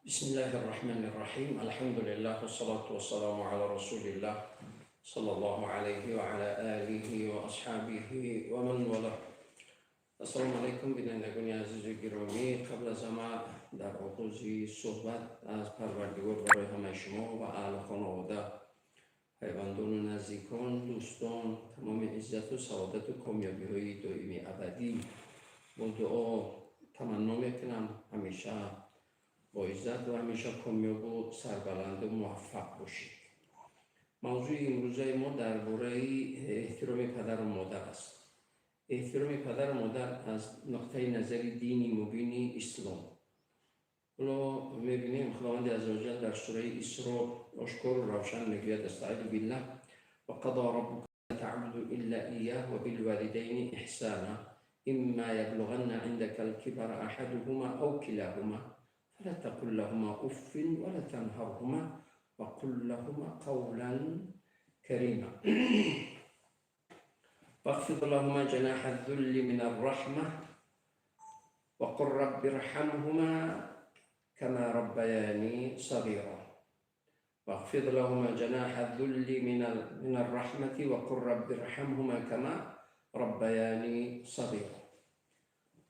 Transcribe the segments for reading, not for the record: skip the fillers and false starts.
بسم الله الرحمن الرحيم، الحمد لله والصلاة والسلام على رسول الله صلى الله عليه وعلى آله وأصحابه ومن والاه. السلام علیکم بینندگان عزیز و گرامی. قبل از همه در آغاز صحبت از پروردگار برای همه شما و اهل خانواده، پیوندان و نزدیکان، دوستان تمام عزت و سعادت و کامیابی های دائمی ابدی با دعا تمنا میکنم. همیشه با عزت و همیشه کامیاب و سربلند و موفق باشید. موضوع امروزه ما درباره احترام پدر و مادر است. احترام پدر و مادر از نقطه نظر دینی مبین اسلام. حالا میبینیم خداوند عزوجل در سوره اسراء آشکار و روشن میگوید، استعیذ بالله: وقضى ربك ألا تعبدوا إلا إياه وبالوالدين إحسانا إما يبلغن عندك الكبر أحدهما أو كلاهما فلا تقل لهما أف ولا تنهرهما وقل لهما قولا كريما واخفض لهما جناح الذل من الرحمة وقل رب ارحمهما كما ربياني صغيرا. واخفض لهما جناح الذل من الرحمة وقل رب ارحمهما كما ربياني صغيرا.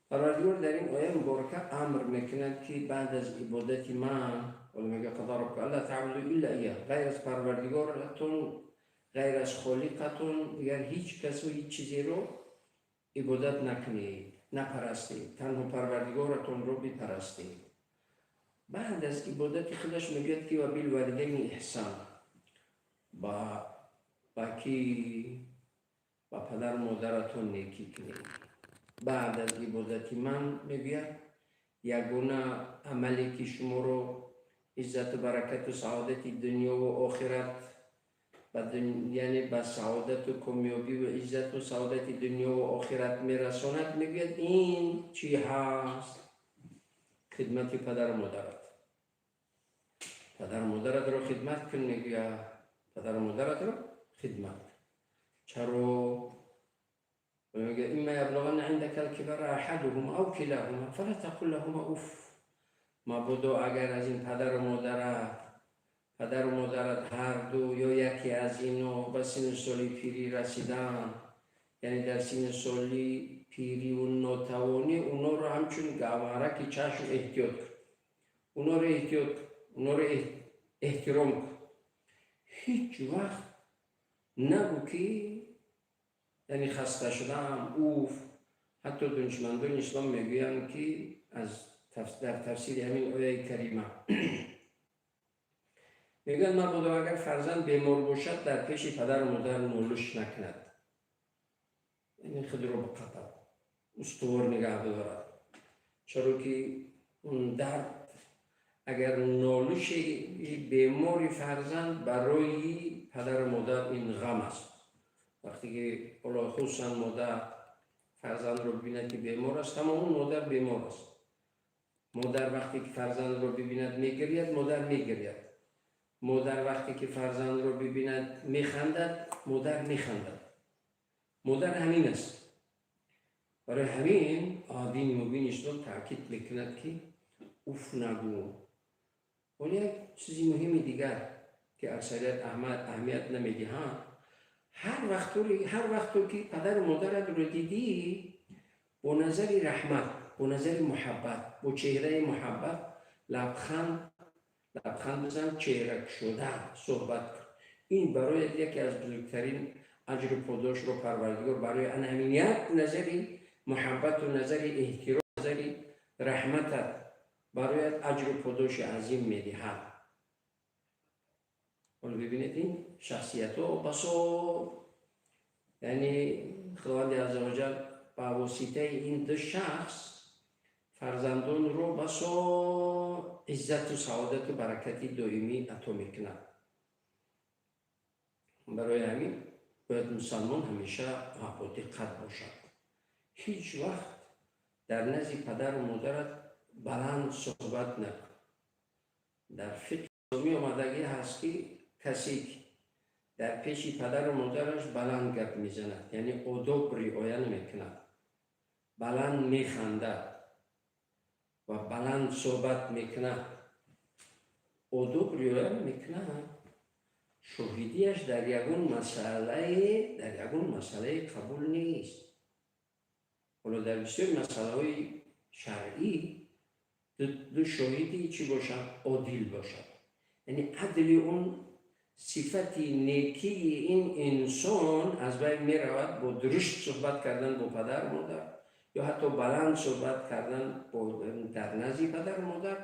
پروردگار در این آیه مبارکه امر میکند که بعد از عبادت من، ولی میگه قضى ربك ألا تعبدوا إلا إياه، غیر از پروردگارتون، غیر از خالقتون دیگر هیچ کس و هیچ چیزی رو عبادت نکنید، نپرستید، تنها پروردگارتون رو بپرستید. بعد از عبادت خودش میگوید که وبالوالدين إحسانا. با کی؟ با پدر مادرتون نیکی کنید. بعد از عبادت من میگوید یگانه عملی که شما رو عزت و برکت و سعادت دنیا و آخرت یعنی به سعادت و کامیابی و عزت و سعادت دنیا و آخرت میرساند، میگوید این چی هست؟ خدمت پدر و مادرت. پدر و مادرت رو خدمت کن. میگوید پدر و مادرت رو خدمت کن. چرا؟ میگه إما يبلغن عندك الكبر أحدهما أو كلاهما فلا تقل لهما أف. مبادا اگر از این پدر و مادرت، پدر و مادرت هر دو یا یکی از اینو به سن سالی پیری رسیدن، یعنی در سن سالی پیری و ناتوانی، اونا رو همچون گوهرک چشم احتیاط کن، اونا رو احتیاط کن، اونا رو احترام کن. هیچ وقت نگو که یعنی خسته شدم، اوف. حتی دانشمندان اسلام میگویند که در تفسیر همین آیه کریمه میگن مبادا اگر فرزند بیمار باشد، در پیش پدر و مادر نولش نکند، یعنی خود رو به قطع استوار نگه بدارد، چرا که اون درد، اگر نالش بیماری فرزند، برای پدر و مادر این غم است. وقتی که حالا خصوصا مادر فرزند رو ببیند که بیمار است، تمام اون مادر بیمار است. مادر وقتی که فرزند رو ببیند میگرید، مادر میگرید. مادر وقتی که فرزند رو ببیند میخندد، مادر میخندد. مادر همین است. برای همین دین مبین اسلام تاکید میکند که اوف نگو. ولی یک چیزی مهم دیگر که اکثریت اهمیت نمیدهند، هر وقت که پدر و مادرت رو دیدی، با نظر رحمت، با نظر محبت، با چهره محبت، لبخند بزن، چهره شده صحبت کن. این برای یکی از بزرگترین اجر و پاداش رو پروردگار برای ان همین یک نظری محبت و نظر احترام، نظر رحمتت برای اجر و پاداش عظیم میدهد. حالا ببینید این شخصیت ها بسا، یعنی خداوند عزوجل با واسطه این دو شخص فرزندان رو بسا عزت و سعادت و برکت دائمی عطا میکند. برای همین باید مسلمان همیشه با دقت باشد. هیچ وقت در نزد پدر و مادرت بلند صحبت نکن. در فقه اسلامی آمدگی هست که کسی که در پیش پدر و مادرش بلند گپ میزند، یعنی آداب رعایت نمیکند، بلند میخندد و بلند صحبت میکند. Одоб риоя намекунад, шоҳидиаш дар ягон масъалае қабул нест. Ҳоло дар бисёри масъалаҳои шаръӣ ду шоҳиди чӣ бошад? Одил бошад. Яъне адли он, сифати некии ин инсон аз байн меравад бо дурушт суҳбат кардан бо падару модар ё ҳатто баланд суҳбат кардан дар назди падару модар,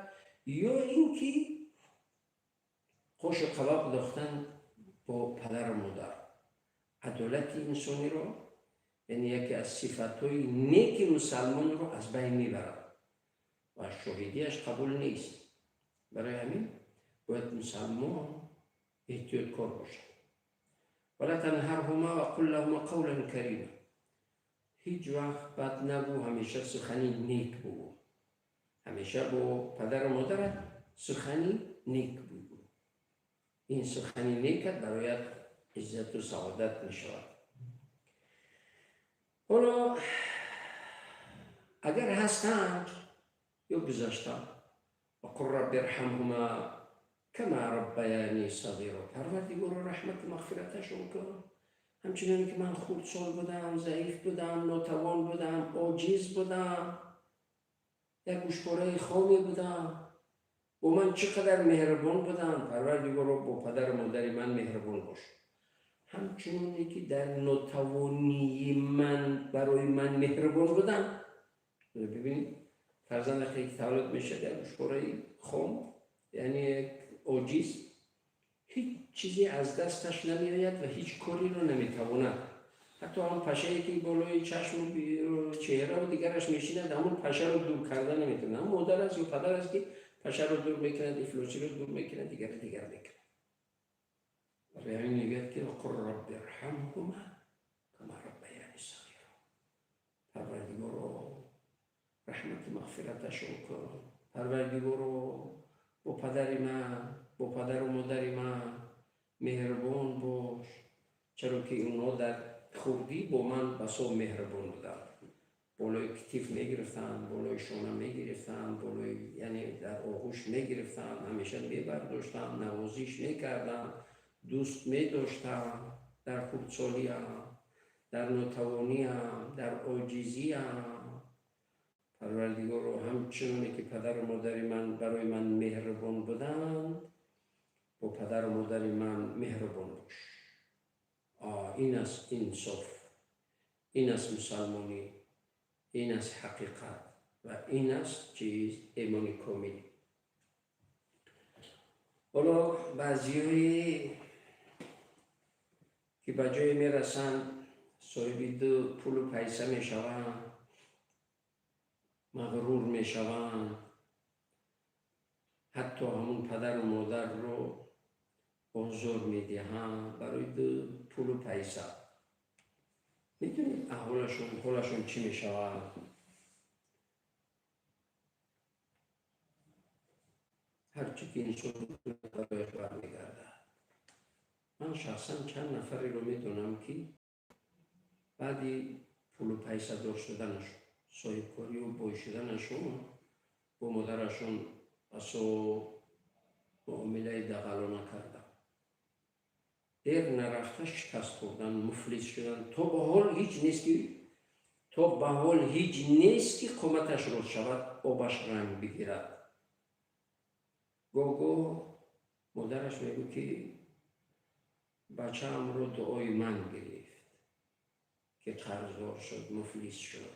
ё ин ки қошу қабақ дохтан бо падару модар. Адолати инсониро, яъне яке аз сифатҳои неки мусалмонро аз байн мебарад ва шоҳидиаш қабул нест. Барои ҳамин бояд мусалмон эҳтиёткор бошад. ولا تنهرهما وقل لهما قولا كريما. Ҳеҷ вақт бад нагӯ, ҳамеша сухани нек бугӯ. Ҳамеша бо падару модарат сухани нек бугӯ. Ин сухани некат бароят иззату саодат мешавад. Ҳоло агар ҳастанд ё гузаштанд, وقل رب ارحمهما كما ربياني صغيرا. Парвардигоро, раҳмату мағфираташон кун, ҳамчуноне ки ман хурдсол будам, заиф будам, нотавон будам, оҷиз будам, як гӯшпораи хоме будам, бо ман чӣ қадар меҳрубон будам. Парвардигоро, бо падару модари ман меҳрубон бош, ҳамчуноне ки дар нотавонии ман барои ман меҳрубон будам. Бибинед, фарзанд вақте ки таваллуд мешавад, як гӯшпораи хом, яъне як оҷиз, ҳеҷ чизе аз дасташ намеояд ва ҳеҷ кореро наметавонад. Ҳатто ҳамон пашае ки болои чашму чеҳраву дигараш мешинад, ҳамон пашаро дур карда наметавонад. Ҳамон модар аст ё падар аст, ки пашаро дур мекунад, ифлосиро дур мекунад, дигаро дигар мекунад. Барои ҳамин мегӯяд, ки وقل رب ارحمهما كما ربياني صغيرا. Парвардигоро, раҳмату мағфираташон кун. Парвардигоро, бо падари ман, бо падару модари ман меҳрубон бош, чаро ки онҳо дар хурдӣ бо ман басо меҳрубон буданд. Болои китиф мегирифтанд, болои шона мегирифтанд, болои, яъне дар оғӯш мегирифтанд, ҳамеша мебардоштанд, навозиш мекарданд, дӯст медоштанд. Дар хурдсолиам, дар нотавониам, дар оҷизиам, Парвардигоро, ҳамчуноне ки падару модари ман барои ман меҳрубон буданд, бо падару модари ман меҳрубон бош. Ин аст инсоф, ин аст мусалмонӣ, ин аст ҳақиқат ва ин аст чиз, имони комил. Ҳоло баъзиҳое ки ба ҷое мерасанд, соҳиби ду пулу пайса мешаванд, мағрур мешаванд, ҳатто ҳамун падару модарро озор медиҳанд барои ду пулу пайса. Медонед, аҳволашон, ҳолашон чӣ мешавад? Ҳарчи ки инсон барояш бармегардад. Ман шахсан чанд нафареро медонам, ки баъди пулу пайсадор шуданашон, соҳибкорию бой шуданашон, бо модарашон басо муомилаи дағалона карданд. Дер нарафта шикаст хӯрдан, муфлис шуданд. То ба ҳол ҳеҷ нест, ки қоматаш рост шавад, обаш ранг бигирад. Гоҳ-гоҳ модараш мегӯ, ки бачаамро дуои ман гирифт, ки қарздор шуд, муфлис шуд.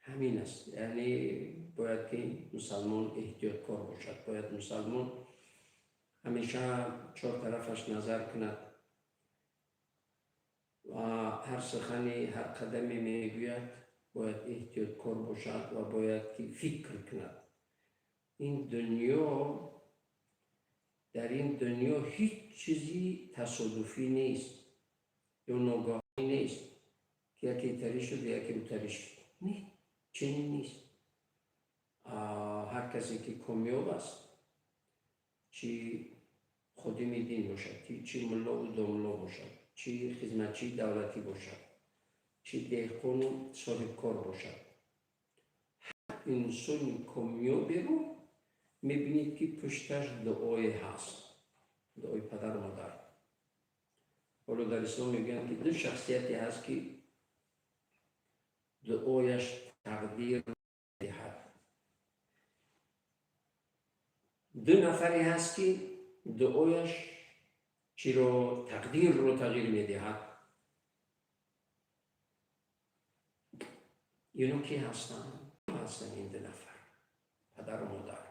Ҳамин аст. Яъне бояд ки мусалмон эҳтиёткор бошад, бояд мусалмон ҳамеша чор тарафаш назар кунад ва ҳар сухани, ҳар қадаме мегӯяд, бояд эҳтиёткор бошад ва бояд ки фикр кунад. Ин дунё, дар ин дунё ҳеҷ чизи тасодуфӣ нест ё ногаҳонӣ нест, ки яке тарӣ шуд, яке утарӣ шуд. Не, чунин нест. Ҳар касе ки комёб аст, чӣ ходими дин бошад, чӣ муллову домулло бошад, чӣ хизматчии давлатӣ бошад, чӣ деҳқону соҳибкор бошад, ҳар инсони комёберо Мебинед, ки пушташ дуое ҳаст, дуои падару модар. Ҳоло дар ислом мегӯянд, ки ду шахсияте ҳаст, ки дуояш тақдир диҳад. Ду нафаре ҳаст, ки дуояш чиро тақдирро тағйир медиҳад. Ино ки ҳастанд? Ҳастанд ин ду нафар? Падару модар.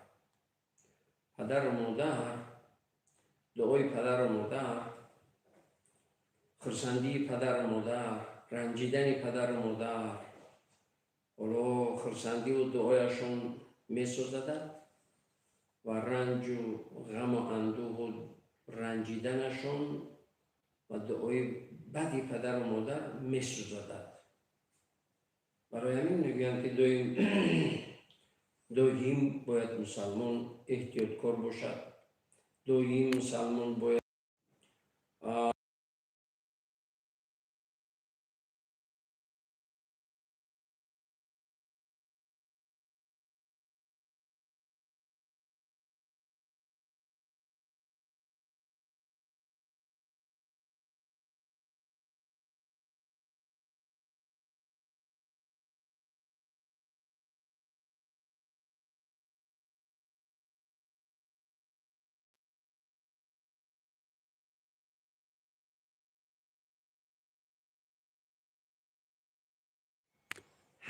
Падару модар, дуои падару модар, хурсандии падару модар, ранҷидани падару модар. Ҳоло хурсандиву дуояшон месозадад ва ранҷу ғаму андӯҳу ранҷиданашон ва дуои бади падару модар месӯзадад. Барои ҳамин мегӯянд, ки доим бояд мусалмон эҳтиёткор бошад, доим мусалмон бояд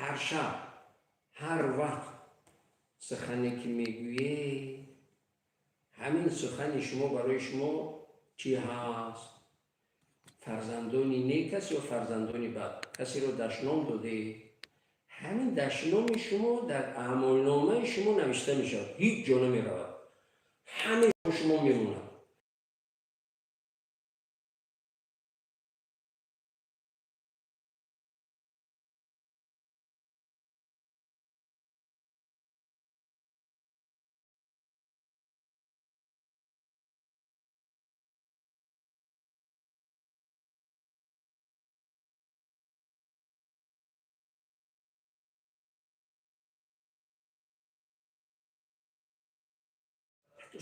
ҳар шаб, ҳар вақт сухане ки мегӯед, ҳамин сухани шумо барои шумо чӣ ҳаст? Фарзандони нек аст ё фарзандони бад? Касеро дашном додед, ҳамин дашноми шумо дар аъмолномаи шумо навишта мешавад, ҳеҷ ҷо намеравад, ҳамин шумо мемонад.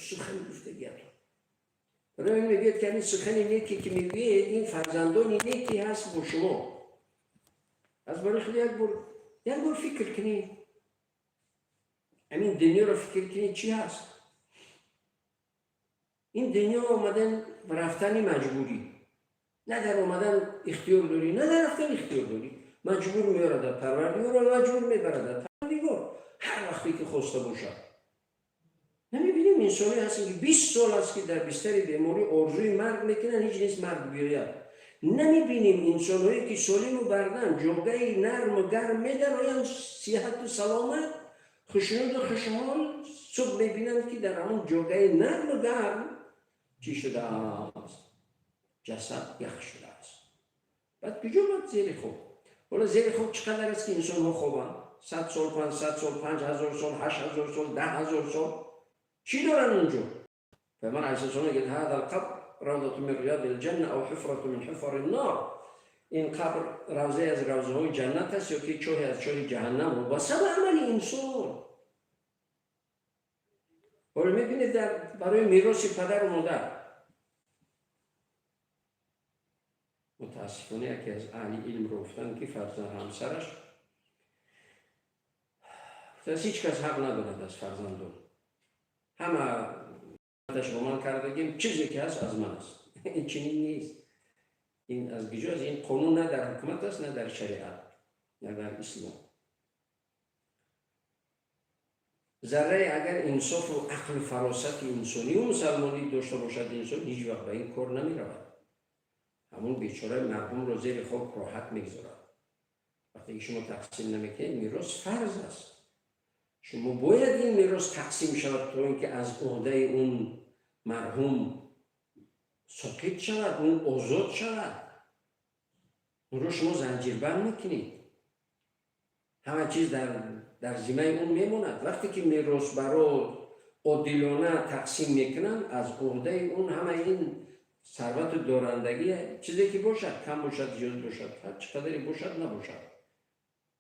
Сухани гуфтагиятон. Барои ин мегӯяд, ки ҳамин сухани неке ки мегӯед, ин фарзандони неки ҳаст бо шумо. Аз барои худ як бор фикр кунед, ҳамин дунёро фикр кунед, чӣ ҳаст ин дунё? Омадан рафтани маҷбурӣ, на дар омадан ихтиёр дорӣ, на дар рафтан ихтиёр дорӣ. Маҷбур меорадад Парвардигор, маҷбур мебарадад Парвардигор, ҳар вақте ки хоста бошад. Намебинем, инсоне ҳастанд, ки 20 сол аст, ки дар бистари беморӣ орзуи марг мекунанд, ҳеҷ нест марг биёяд. Намебинем инсонҳое, ки солиму бардан, ҷогаи нарму гарм медароянд, сиҳату саломат, хушнуду хушҳол, субҳ мебинанд, ки дар ҳамон ҷогаи нарму гарм чӣ шудааст? Ҷасад ях шудааст. Баъд куҷо? Баъд зери хок. Ҳоло зери хок чӣ қадар аст, ки инсонҳо хобанд? 100 сол, 500 сол, 5000 сол, 8000 сол, 10 000 сол. Чӣ доранд унҷо? Пайғамбар алайҳиссалом мегӯяд: هذا القبر روضة من رياض الجنة أو حفرة من حفر النار. Ин қабр равзае аз равзаҳои ҷаннат аст ё ки чоҳе аз чоҳи ҷаҳаннам, вобаста ба амали инсон. Ҳоло мебинед, дар барои мероси падару модар, мутаассифона, яке аз аҳли илмро гуфтанд, ки фарзанд ҳамсараш гуфтааст: «Ҳеҷ кас ҳақ надорад аз фарзандон, ҳама бо ман кардагим, чизе ки ҳаст, аз ман аст». Ин чунин нест. Ин аз куҷо аст? Ин қонун на дар ҳукумат аст, на дар шариат, на дар ислом. Заррае агар инсофу ақлу фаросати инсонию мусалмонӣ дошта бошад, инсон ҳеҷ вақт ба ин кор намеравад. Ҳамун бечораи марҳумро зери хок роҳат мегузорад. Вақте ки шумо тақсим намекунед, мерос фарз аст, шумо бояд ин мерос тақсим шавад, то ин ки аз ӯҳдаи он марҳум соқит шавад, он озод шавад. Онро шумо занҷирбанд мекунед, ҳама чиз дар зиммаи он мемонад. Вақте ки меросбаро одилона тақсим мекунанд, аз ӯҳдаи он ҳама ин сарвату дорандагӣ, чизе ки бошад, кам бошад, зиёд бошад, ҳар чӣ қадаре бошад, набошад,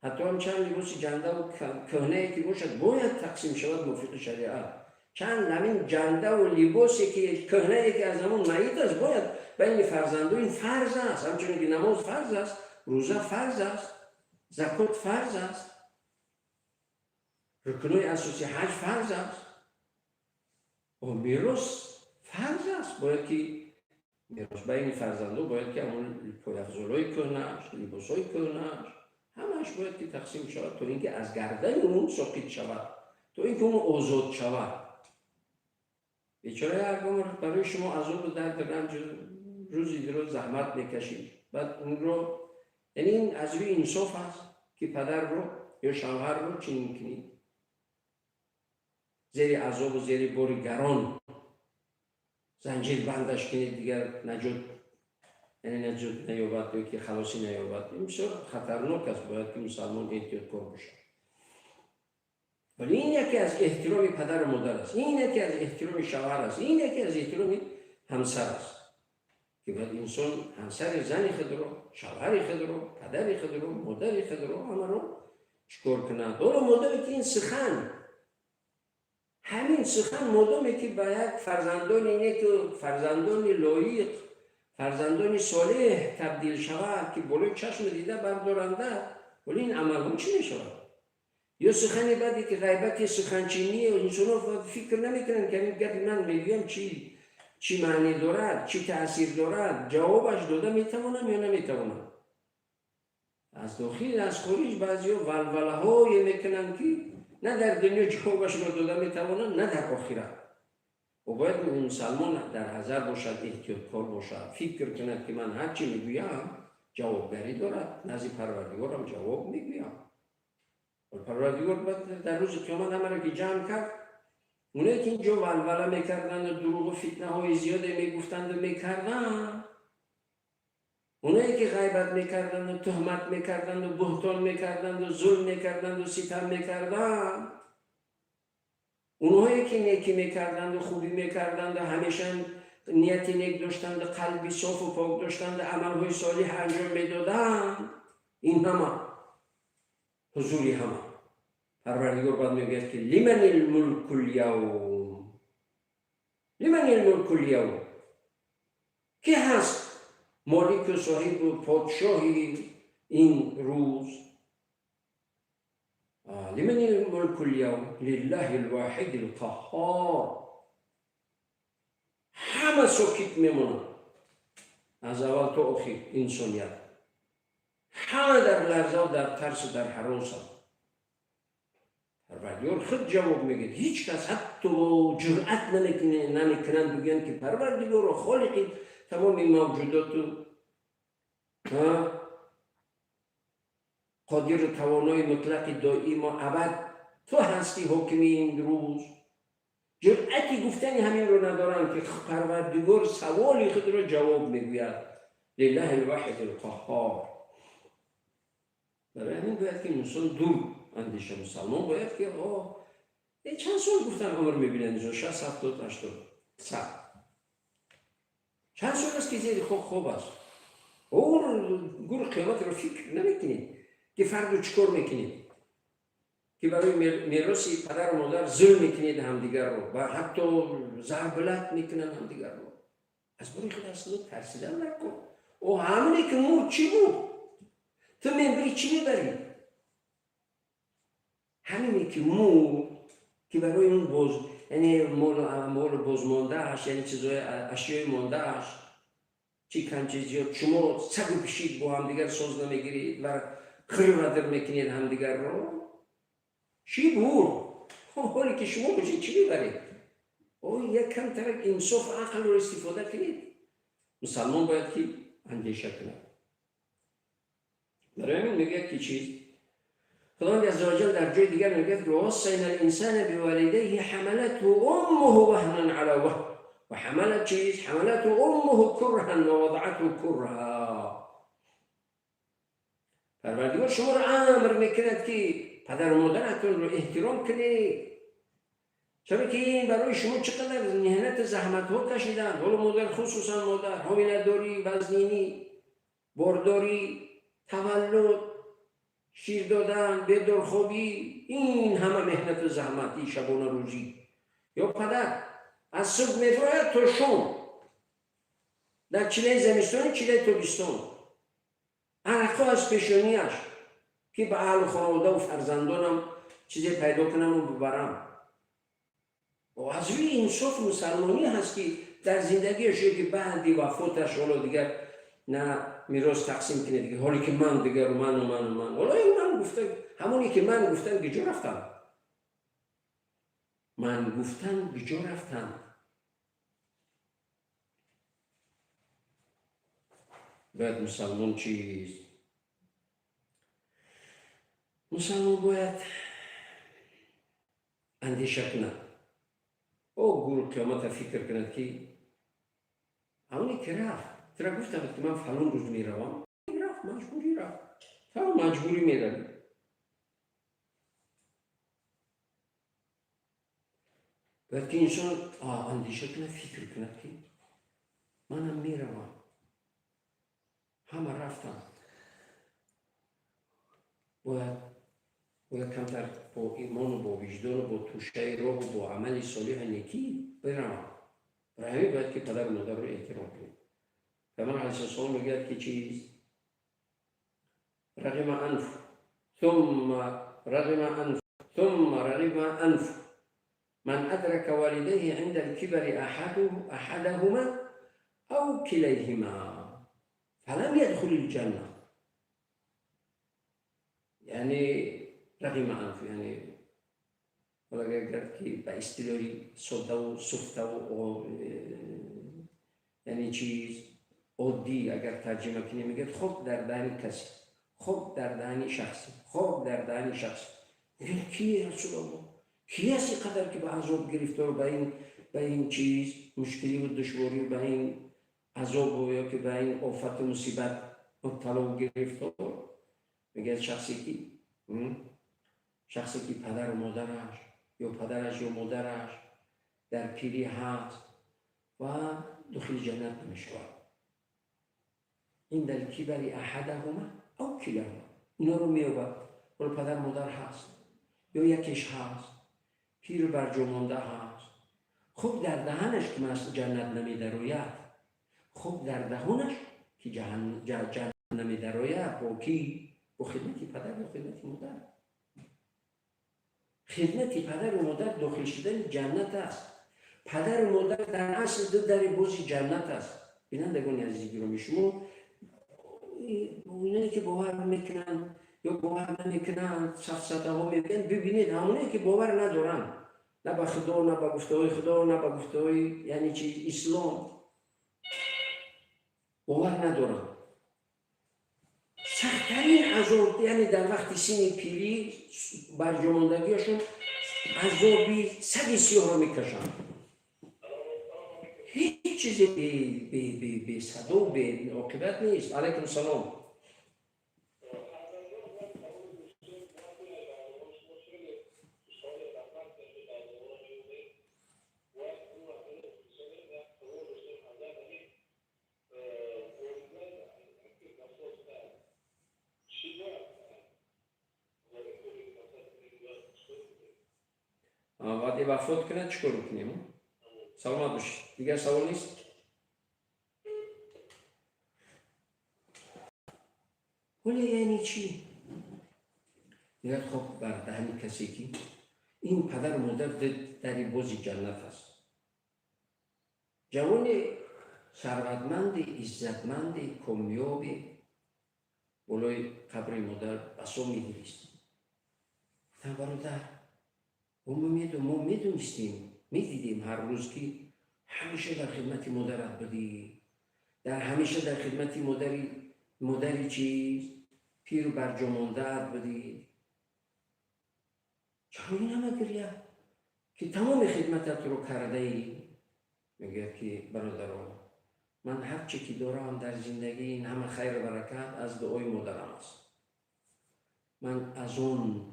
ҳатто ҳам чанд либоси ҷандаву кӯҳнае ки бошад, бояд тақсим шавад мувофиқи шариат. Чанд ҳамин ҷандаву либосе ки кӯҳнае ки аз ҳамон майит аст, бояд байни фарзанду, ин фарз аст. Ҳамчунон ки намоз фарз аст, рӯза фарз аст, закот фарз аст, рукнҳои асоси ҳаҷ фарз аст, мерос фарз аст. Бояд ки мерос байни фарзандо бояд ки ҳамон пойафзолҳои кӯҳнааш, либосҳои кӯҳнааш, ҳамааш бояд ки тақсим шавад, то ин ки аз гардани ӯ соқит шавад, то ин ки ӯ озод шавад. Бечора як умр барои шумо азобу дарду ранҷу рӯзи дироз заҳмат мекашид. Баъд унро, яъне ин аз рӯи инсоф аст, ки падарро ё шавҳарро чунин кунӣ, зери азобу зери бори гарон занҷир бандаш кунед, дигар наҷот, яъне наҷот наёбад ё ки халосӣ наёбад? Ин бисёр хатарнок аст. Бояд ки мусалмон эҳтиёткор бошад. Вале ин яке аз эҳтироми падару модар аст, ин яке аз эҳтироми шавҳар аст, ин яке аз эҳтироми ҳамсар аст, ки бояд инсон ҳамсари зани худро, шавҳари худро, падари худро, модари худро, ҳамаро чикор кунад. Ҳоло модоме ки ин сухан, ҳамин сухан модоме ки ба як фарзандони неку, фарзандони лоиқ, фарзандони солеҳ табдил шавад, ки болои чашму дида бардоранда, вале ин амалҳо чӣ мешавад? Ё сухани баде ки ғайбати, суханчинӣ, инсонҳо фикр намекунанд, ки ҳамин гапи ман мегӯям чӣ маънӣ дорад, чӣ таъсир дорад, ҷавобаш дода метавонам ё наметавонам. Аз дохил, аз хориҷ баъзеҳо валвалаҳое мекунанд, ки на дар дунё ҷавобашро дода метавонанд, на дар охират. О, бояд мусалмон дар ҳазар бошад, эҳтиёткор бошад, фикр кунад, ки ман ҳар чӣ мегӯям, ҷавобгарӣ дорад, назди Парвардигорам ҷавоб мегӯям. Парвардигор дар рӯзи қиёмат ҳамаро ки ҷамъ кард, оное ки инҷо валвала мекарданду дурӯғу фитнаҳои зиёде мегуфтанду мекарданд, оное ки ғайбат мекарданду туҳмат мекарданду буҳтон мекарданду зулм мекарданду ситам мекарданд, онҳое ки некӣ мекарданду хубӣ мекарданду ҳамеша нияти нек доштанду қалби софу пок доштанду амалҳои солиҳ анҷом медоданд, ин ҳама ҳузури ҳама Парвардигор баъд мегӯяд, ки لمن الملك اليوم، لمن الملك اليوم، ки ҳаст молику соҳибу подшоҳи ин рӯз? لمن الملك اليوم لله الواحد القهار. Ҳама сокит мемонад, аз аввал то охир инсоният ҳама дар ларза, дар тарсу дар ҳаросанд. Парвардигор худ ҷавоб мегӯяд. Ҳеҷ кас ҳатто ҷуръат намекунанд бигӯянд, ки Парвардигоро, холиқи тамоми мавҷудоту қодиру тавонои мутлақи доиму абад, ту ҳасти ҳокими ин рӯз. Ҷуръати гуфтани ҳаминро надоранд, ки Парвардигор саволи худро ҷавоб мегӯяд: لله الواحد القهار. Барои ҳамин бояд ки инсон дур андеша. Мусалмон бояд ки чанд сол гуфтан умр мебинанд инсон? 60, 70, 80, 100. Чанд сол аст, ки зери хок хоб аст. Гур қиёматро фикр намекунед, ки фардо чӣ кор мекунед, ки барои мероси падару модар зулм мекунед ҳамдигарро ва ҳатто зарбулат мекунанд ҳамдигарро. Аз бори худ асло тарсидан накун. О, ҳамине ки мурд, чӣ буд? Ту мебари, чӣ мебарӣ? Ҳамине ки мурд, ки барои он боз, яъне молу бозмондааш, яъне чизои ашёи мондааш, чӣ кам, чи зиёд, шумо сагу пишик бо ҳамдигар соз намегиред ва хирвадир мекунед ҳамдигарро. Чӣ буд? Ҳоле ки шумо бошед, чӣ мебаред? О, як камтарак инсоф, ақлро истифода кунед. Мусалмон бояд ки андеша кунад. Барои ҳамин мегӯяд, ки чиз Худованди عز وجل дар ҷои дигар мегӯяд: ووصينا الإنسان بوالديه حملته أمه وهنا على وهن وحملت چیز حملته أمه كرها ووضعته كرها. Парвардигор шуморо амр мекунад, ки падару модаратонро эҳтиром кунед, чаро ки ин барои шумо чӣ қадар меҳнату заҳматҳо кашиданд. Ҳоло модар, хусусан модар, ҳомиладорӣ, вазнинӣ, бордорӣ, таваллуд, шир додан, бедорхобӣ, ин ҳама меҳнату заҳмати шабона рӯзӣ. Ё падар аз субҳ меброяд то шом, дар чилаи зимистони, чилаи тобистон, арақҳо аз пешониаш, ки ба аҳлу хонаводаву фарзандонам чизе пайдо кунаму бибарам. Аз рӯи инсоф мусалмонӣ ҳаст, ки дар зиндагиаш ё ки баъди вафоташ ҳоло дигар на мерос тақсим кунед, ҳоле ки ман дигар ману ману ман, ҳоло ман гуфта, ҳамоне ки ман гуфтам, куҷо рафтам? Ман гуфтам, куҷо рафтам? Бояд мусалмон чиз, мусалмон бояд андеша кунад, о гур қиёмата фикр кунад, ки ҳамоне ки рафт, тура гуфта буд, ки ман фалон рӯз меравам, рафт, маҷбурӣ рафт, та маҷбурӣ меравӣ. Бояд ки инсон андеша кунад, фикр кунад, ки манам меравам, ҳама рафтам. Бояд камтар бо имону бо виҷдону бо тӯшаи роҳу бо амали солиҳу некӣ биравам. Барои ҳамин бояд ки падару модарро эҳтиром кунем. Пайғамбар алайҳиссалом мегӯяд, ки чиз: رغم أنف ثم رغم أنف ثم رغم أنف من أدرك والديه عند الكبر أحدهما أو كليهما فلم يدخل الجنة. یعنی رغم أنف، یعنی اگر که به اصطلاحی ساده و سفته و یعنی چیز عادی اگر ترجمه کنیم، میگه خب در دهن کسی، خب در دهن شخصی، خب در دهن شخصی. میگه کی رسول الله؟ کی است قدر که به عذاب گرفتار، به این چیز مشکلی و دشواری و به این عذاب و یا که به این آفت و مصیبت مبتلا و گرفتار؟ میگه شخصی که پدر و مادرش یا پدرش یا مادرش در پیری هست و داخل جنت نمیشود. عند الكبر احدهما او كلاهما. اینا رو میابد، حالا پدر مادر هست یا یکیش هست، پیر برجا مانده هست، خب در دهنش که جنت نمیدروید، خب در دهانش که جنت نمیدروید. با کی؟ با خدمت پدر یا خدمت مادر. خدمت پدر و مادر داخل شدن جنت است. پدر و مادر در اصل دو در باز جنت است. بینندگان عزیز گرامی، شما اینایی که باور میکنن یا باور نمیکنن، سفسطه ها میگن، ببینید همونایی که باور ندارن نه به خدا، نه به گفته های خدا، نه به گفته های یعنی چی اسلام باور ندارن، سختترین عذاب، یعنی در وقتی سن پیری برجاماندگیشون، عذابی سگ سیاه رو میکشن. هیچ چیزی بی صدا و بی عاقبت نیست. علیکم سلام. وقتی وفات کنه چیکار کنیم؟ سلامت باشید. دیگر سوال نیست؟ ولی یعنی چی؟ میگه خب بر دهن کسی که این پدر و مادر در باز جنت است. جوان ثروتمند، عزتمند، کامیاب، بالای قبر مادر بسا میگریست. گفتم برادر، ما میدونستیم، میدیدیم هر روز که همیشه در خدمت مادرت بودی، در همیشه در خدمت مادری چیز پیر برجا بودی. چرا این همه گریه که تمام خدمتت رو کرده ای؟ میگه که برادران، من هر چی که دارم در زندگی، این همه خیر و برکت از دعای مادرم است. من از اون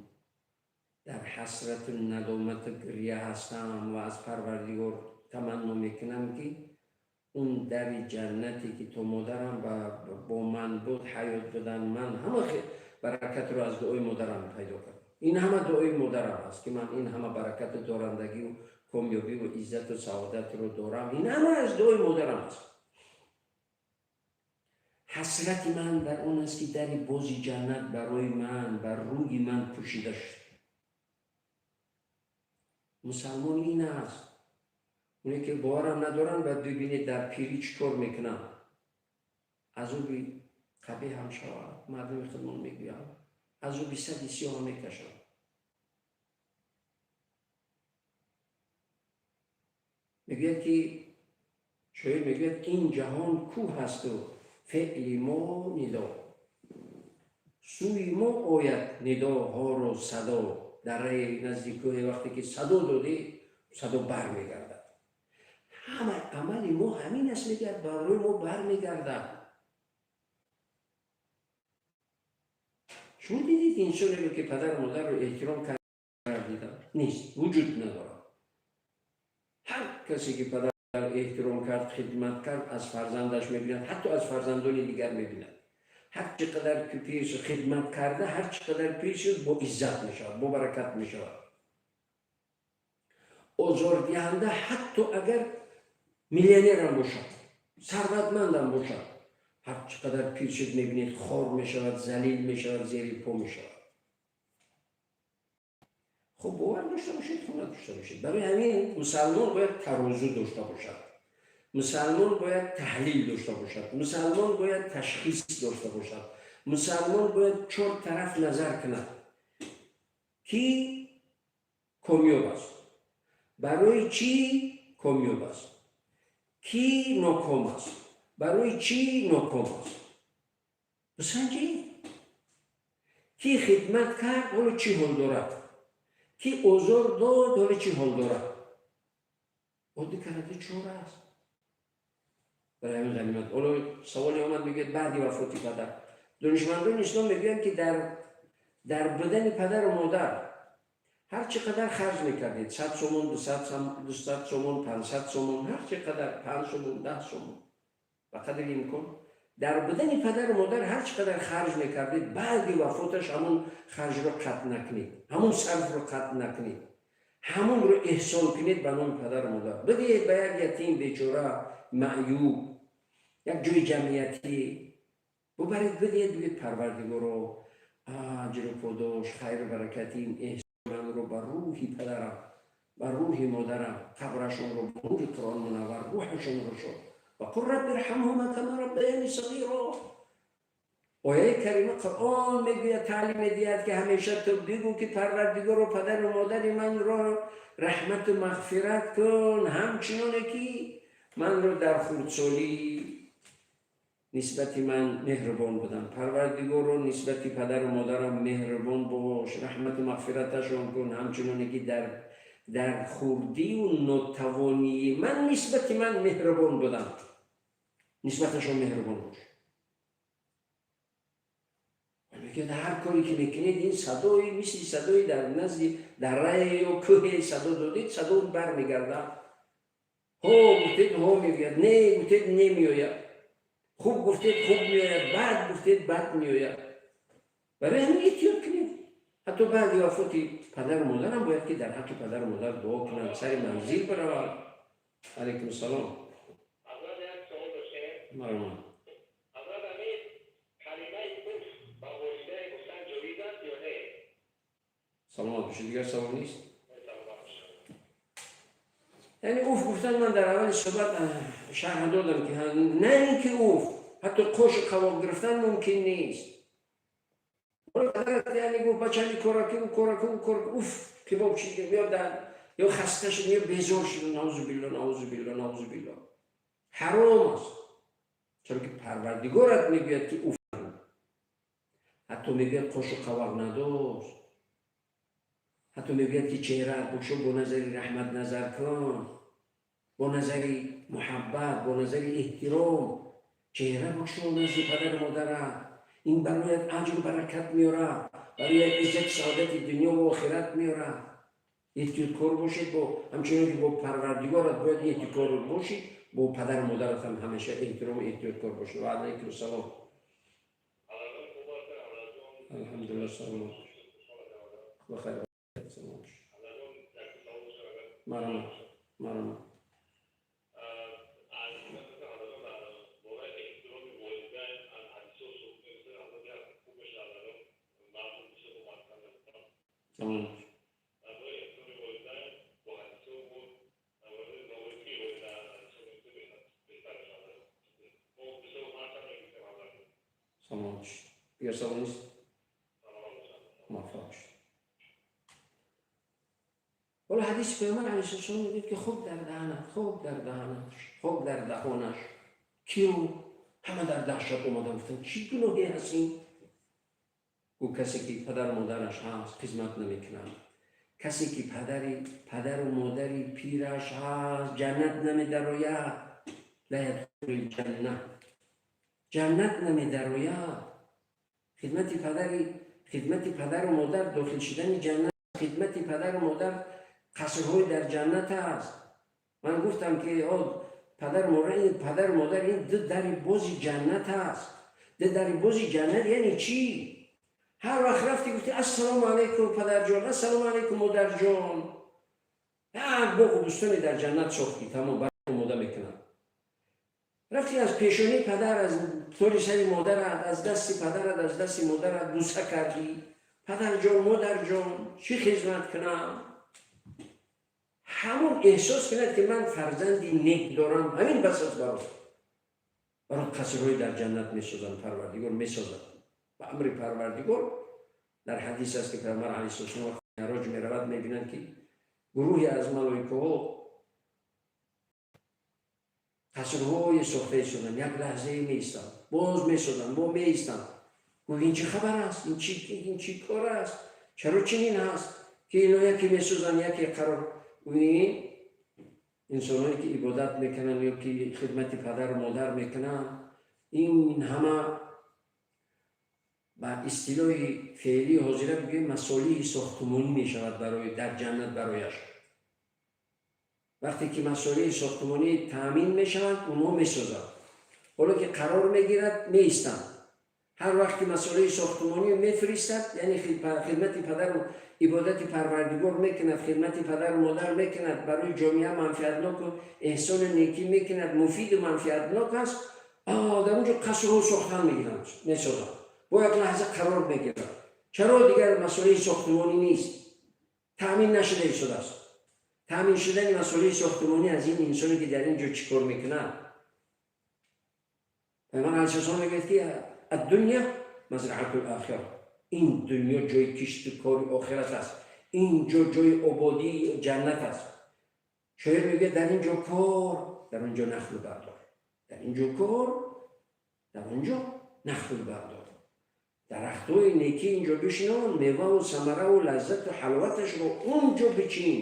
در حسرت و ندامت و گریه هستم و از پروردگار تمنا میکنم که اون در جنتی که تو مادرم با من بود، حیات بدن. من همه برکت رو از دعای مادرم پیدا کردم. این همه دعای مادرم است که من این همه برکت دارندگی و Комёбиву иззату саодатро дорам, ин ҳама аз дуои модарам аст. Ҳасрати ман дар он аст, ки дари бози ҷаннат барои ман, бар рӯи ман пӯшида шуд. Мусалмон ин аст. Оне ки боварам надоранд, бояд бибинед, дар пирӣ чӣ кор мекунанд. Азоби қабеҳ ҳам шавад, мардуми худмон мегӯянд, азоби сади сиёҳ мекашанд. Мегӯяд ки шоир мегӯяд: ин ҷаҳон кӯҳ ҳасту феъли мо нидо, сӯи мо ояд нидоҳоро садо. Дараи назди кӯҳе вақте ки садо додӣ, садо бармегардад. Ҳама амали мо ҳамин аст, мегӯяд, барои мо бармегардад. Шумо дидед инсонеро, ки падару модарро эҳтиром кардида? Нест, вуҷуд надорад. Ҳар касе ки падар эҳтиром кард, хидмат кард, аз фарзандаш мебинад, ҳатто аз фарзандони дигар мебинад. Ҳар чӣ қадар ки пир шуд, хидмат карда, ҳар чӣ қадар пир шуд, бо иззат мешавад, бо баракат мешавад. Озордиҳанда, ҳатто агар миллионерам бошад, сарватмандам бошад, ҳар чӣ қадар пир шуд, мебинед, хор мешавад, залил мешавад, зери по мешавад. Хуб, бовар дошта бошед, хона дошта бошед. Барои ҳамин мусалмон бояд тарозу дошта бошад, мусалмон бояд таҳлил дошта бошад, мусалмон бояд ташхис дошта бошад, мусалмон бояд чор тараф назар кунад, ки комёб аст, барои чӣ комёб аст, кӣ ноком аст, барои чӣ ноком аст. Бисанҷед, кӣ хидмат кард, ҳоло чӣ ҳол дорад, кӣ озор дод, ҳоло чӣ ҳол дорад. Оддӣ карда чора аст. Барои ҳамин ғанимат. Ҳоло саволе омад, мегӯяд, баъди вафоти падар. Донишмандони ислом мегӯянд, ки дар будани падару модар ҳар чӣ қадар харҷ мекардед, 100 сомон, 200 сомон, 500 сомон, ҳар чӣ қадар, 5 сомон, 10 сомон, ба қадри имкон, дар будани падару модар ҳар чӣ қадар харҷ мекардед, баъди вафоташ ҳамон харҷро қатъ накунед, ҳамон сарфро қатъ накунед, ҳамонро эҳсон кунед ба номи падару модар, бидиҳед ба як ятим, бечора, маъюб, як ҷои ҷамъиятӣ бубаред, бидиҳед, бигӯед: «Парвардигоро, аҷру подош, хайру баракати ин эҳсонро ба рӯҳи падарам, ба рӯҳи модарам, қабрашонро ба нури Қуръон мунаввар, рӯҳашонро шод. وقل رب ارحمهما كما ربياني صغيرا». Ояи карима Қуръон мегӯяд, таълим медиҳад, ки ҳамеша ту бигӯ, ки Парвардигоро, падару модари манро раҳмату мағфират кун, ҳамчуноне ки манро дар хурдсолӣ нисбати ман меҳрубон будам. Парвардигоро, нисбати падару модарам меҳрубон бош, раҳмату мағфираташон кун, ҳамчуноне ки дар хурдию нотавонии ман нисбати ман меҳрубон буданд, нисбаташон меҳрубон бош. Мегӯяд, ҳар коре ки мекунед, ин садои мисли садои дар назди дарае ё кӯҳе садо додед, садо бармегардад. Ҳо гуфтед, ҳо мегӯяд, не гуфтед, не меояд, хуб гуфтед, хуб меояд, бад гуфтед, бад меояд. Барои ҳамин эҳтиёт кунед. Ҳатто баъди вафоти падару модарам бояд ки дар ҳаққи падару модар дуо кунанд, сари манзил бараванд. Алайкум салом. Марҳамат. Ҳазрат Амир, калимаи уф ба волидайн гуфтан ҷоиз аст ё не? Саломат бошед. Дигар савол нест? Саломат бошед. Яъне уф гуфтан, ман дар аввали суҳбат шарҳ додам, ки на ин ки уф, ҳатто қошу қавоқ гирифтан мумкин нест. Падарат, яъне, гуфт: «Бача, ин кора ки, ӯ кора ки, ӯ кора ки», уф кибоб шид, ё дар ё хаста шуд, ё безор шуд. Наузу билло, наузу билло, наузу билло, ҳаром аст, чаро ки Парвардигорат мегӯяд, ки уф, ҳатто мегӯяд, қошу қавоқ надошт, ҳатто мегӯяд, ки чеҳраат бошо, бо назари раҳмат назар кун, бо назари муҳаббат, бо назари эҳтиром чеҳра бошо назди падару модарат. Ин барояд аҷру баракат меорад, барояд иззати саодати дунё ва охират меорад. Эҳтиёткор бошед, бо ҳамчунон ки бо Парвардигорат бояд эҳтиёткор бошӣ, бо падару модарат ҳам ҳамеша эҳтирому эҳтиёткор бошед. Ва алайкум салом. Алҳамдулилла, саломат, бахайр, саломат. Марҳамат, марҳамат. Салом. Салом. Дигар савол нест? Муваффақ шуд. Ҳоло ҳадиси Паёмбар алайҳиссалом мегӯяд, ки хок дар даҳанат, хок дар даҳанаш, хок дар даҳонаш. Киро? Ҳама дар даҳшат омадан, гуфтанд: чӣ гуноҳе ҳаст ин? Гӯ, касе ки падару модараш ҳаст, хизмат намекунад. Касе ки падару модари пираш ҳаст, ҷаннат намедарояд. Ла ядхулул ҷанна. Ҷаннат намедарояд. Хидмати падару модар дохил шудани ҷаннат, хидмати падару модар қасрҳои дар ҷаннат аст. Ман гуфтам, ки падару модар ин ду дари бози ҷаннат аст. Ду дари бози ҷаннат яъне чӣ? Ҳар вақт рафти, гуфти: «Ассалому алайкум, падарҷон, ассалому алайкум, модарҷон», як боғу бӯстоне дар ҷаннат сохтӣ, тамом, омода мекунад. Рафти, аз пешонии падар, аз тори сари модарат, аз дасти падарат, аз дасти модарат буса кардӣ: «Падарҷон, модарҷон, чӣ хизмат кунам?» Ҳамон эҳсос кунад, ки ман фарзанди нек дорам, ҳамин бас аст барот. Қасрҳои дар ҷаннат месозанд, Парвардигор месозад ба амри Парвардигор. Дар ҳадис аст, ки Пайғамбар алайҳиссалом меъроҷ меравад, мебинанд, ки гурӯҳе аз малоикаҳо қасрҳое сохта истоданд. Як лаҳзае меистанд, боз месозанд, бо меистанд. Гӯ: «Ин чӣ хабар аст? Ин чӣ кор аст? Чаро чунин ҳаст, ки ино яке месозанд, яке қарор?» Ин инсонҳое ки ибодат мекунанд ё ки хидмати падару модар мекунанд, ин ҳама ба истилоҳи феълии ҳозира бигӯем, масолиҳи сохтумонӣ мешавад барои дар ҷаннат барояш. Вақте ки масолиҳи сохтумонӣ таъмин мешаванд, онҳо месозанд. Ҳоло ки қарор мегирад, меистанд. Ҳар вақт ки масолиҳи сохтумонӣ мефиристад, яъне хидмати падару ибодати Парвардигор мекунад, хидмати падару модар мекунад, барои ҷомеа манфиатноку эҳсону некӣ мекунад, муфиду манфиатнок аст, дар он ҷо қасрҳо сохтан мегиранд, месозанд. Бо як лаҳза қарор мегирад. Чаро? Дигар масолиҳи сохтумонӣ нест, таъмин нашуда истодааст. Таъмин шудани масолиҳи сохтумонӣ аз ин инсоне, ки дар ин ҷо чӣ кор мекунад. Пайғамбар алайҳиссалом мегӯяд, ки аддунья мазраатул охира, ин дунё ҷои кишту кори охират аст, ин ҷо ҷои ободии ҷаннат аст. Шоир мегӯяд: «Дар ин ҷо кор, дар он ҷо нахл бардор. Дар ин ҷо кор, дар он ҷо нахл бардор. Дарахтҳои некӣ ин ҷо бишинон, меваву самараву лаззату ҳаловаташро он ҷо бичин,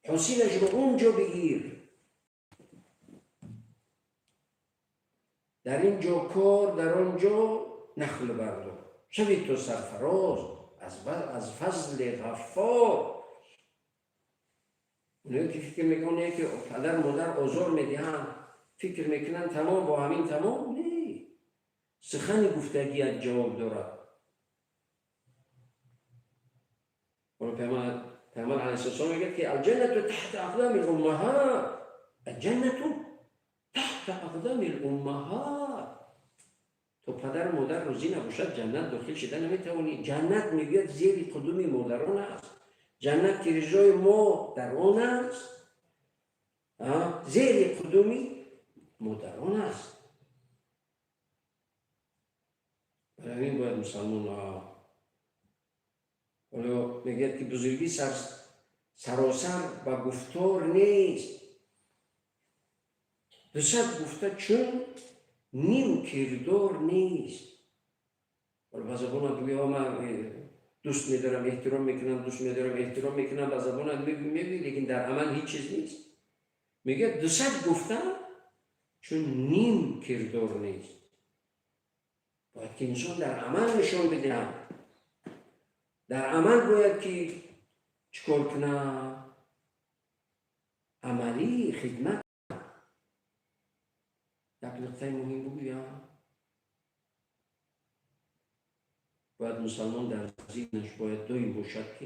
ҳосилашро он ҷо бигир. Дар ин ҷо кор, дар он ҷо нахл бардор, шави ту сарфароз аз фазли Ғаффор». Оное ки фикр мекунанд, ки падар модар озор медиҳанд, фикр мекунанд, тамом, бо ҳамин тамом. Не, сухани гуфтагият ҷавоб дорад. Ҳоло Пайғамбар алайҳиссалом мегӯяд, ки алҷаннату таҳта ақдами уммаҳат, алҷаннату таҳта ақдами уммаҳат. То падару модар розӣ набошад, ҷаннат дохил шида наметавонӣ. Ҷаннат, мегӯяд, зери қудуми модарон аст. Ҷаннат, ки ризои мо дар он аст, зери қудуми модарон аст. Барои ҳамин бояд мусалмон. Ҳоло мегӯяд, ки бузургӣ саросар ба гуфтор нест, 200 гуфта чун ним кирдор нест. Ҳоло ба забонат бигӯ: «Ман дӯст медорам, эҳтиром мекунам, дӯст медорам, эҳтиром мекунам», ба забонат мегӯӣ, лекин дар амал ҳеҷ чиз нест. Мегӯяд, 200 гуфта чун ним кирдор нест. Бояд ки инсон дар амал нишон бидиҳад. Дар амал бояд ки чӣ кор кунад? Амалӣ хидмат. Як нуқтаи муҳим бигӯям: бояд мусалмон дар зеҳнаш бояд доим бошад, ки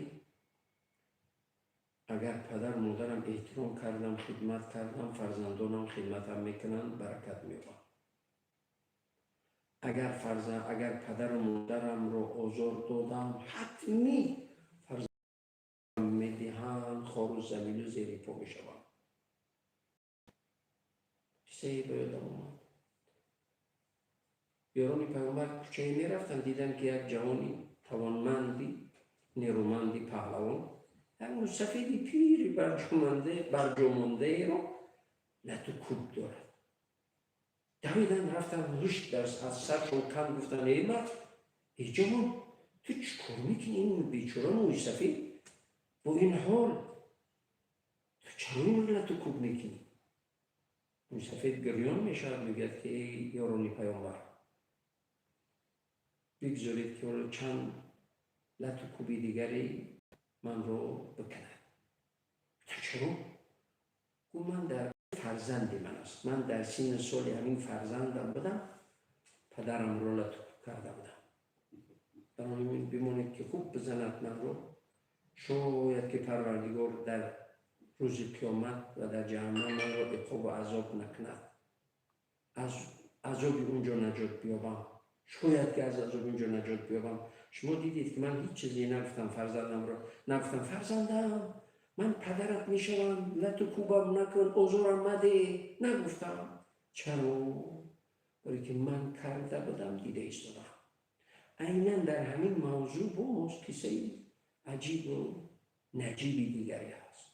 Агар падару модарам эҳтиром кардам, хидмат кардам, фарзандонам хидматам мекунанд, баракат меёбам. Агар фарзанд, агар падару модарамро озор додам, ҳатмӣ фарзанд медиҳанд, хору залилу зери по мешавам. Қиссае ба ёдам омад. Ёрони Пайғамбар кӯчае мерафтанд, диданд, ки як ҷавони тавонманди, нерӯманди паҳлавон як мусафеди пири барҷомондаеро лату кӯб дорад. Давидан рафтан, ҳуш аз саршон канд, гуфтанд: «Эй мард, эй ҷавон, ту чӣ кор мекунӣ? Ин бечора мӯйсафед бо ин ҳол ту чаро инро лату кӯб мекунӣ?» Мӯйсафед гирён мешавад, мегӯяд, ки эй ёрони Паёмбар, бигзоред, ки ҳоло чанд лату кӯби дигаре манро бикунад. Чаро? Гӯ: «Ман дар фарзанди ман аст, ман дар синни соли ҳамин фарзандам будам, падарамро лату кӯб карда будам. Барои бимонед, ки хуб бизанад манро, шояд ки Парвардигор дар рӯзи қиёмат ва дар ҷаҳаннам манро иқобу азоб накунад, аз азоби унҷо наҷот биёбам, шояд ки аз азоби унҷо наҷот биёбам. Шумо дидед, ки ман ҳеҷ чизе нагуфтам, фарзандамро нагуфтам: фарзандам, ман падарат мешавам, лату кӯбам накун, озорам мадеҳ, нагуфтам. Чаро? Барое ки ман карда будам, дида истодам». Айнан дар ҳамин мавзӯъ боз қиссаи аҷибу наҷиби дигаре ҳаст.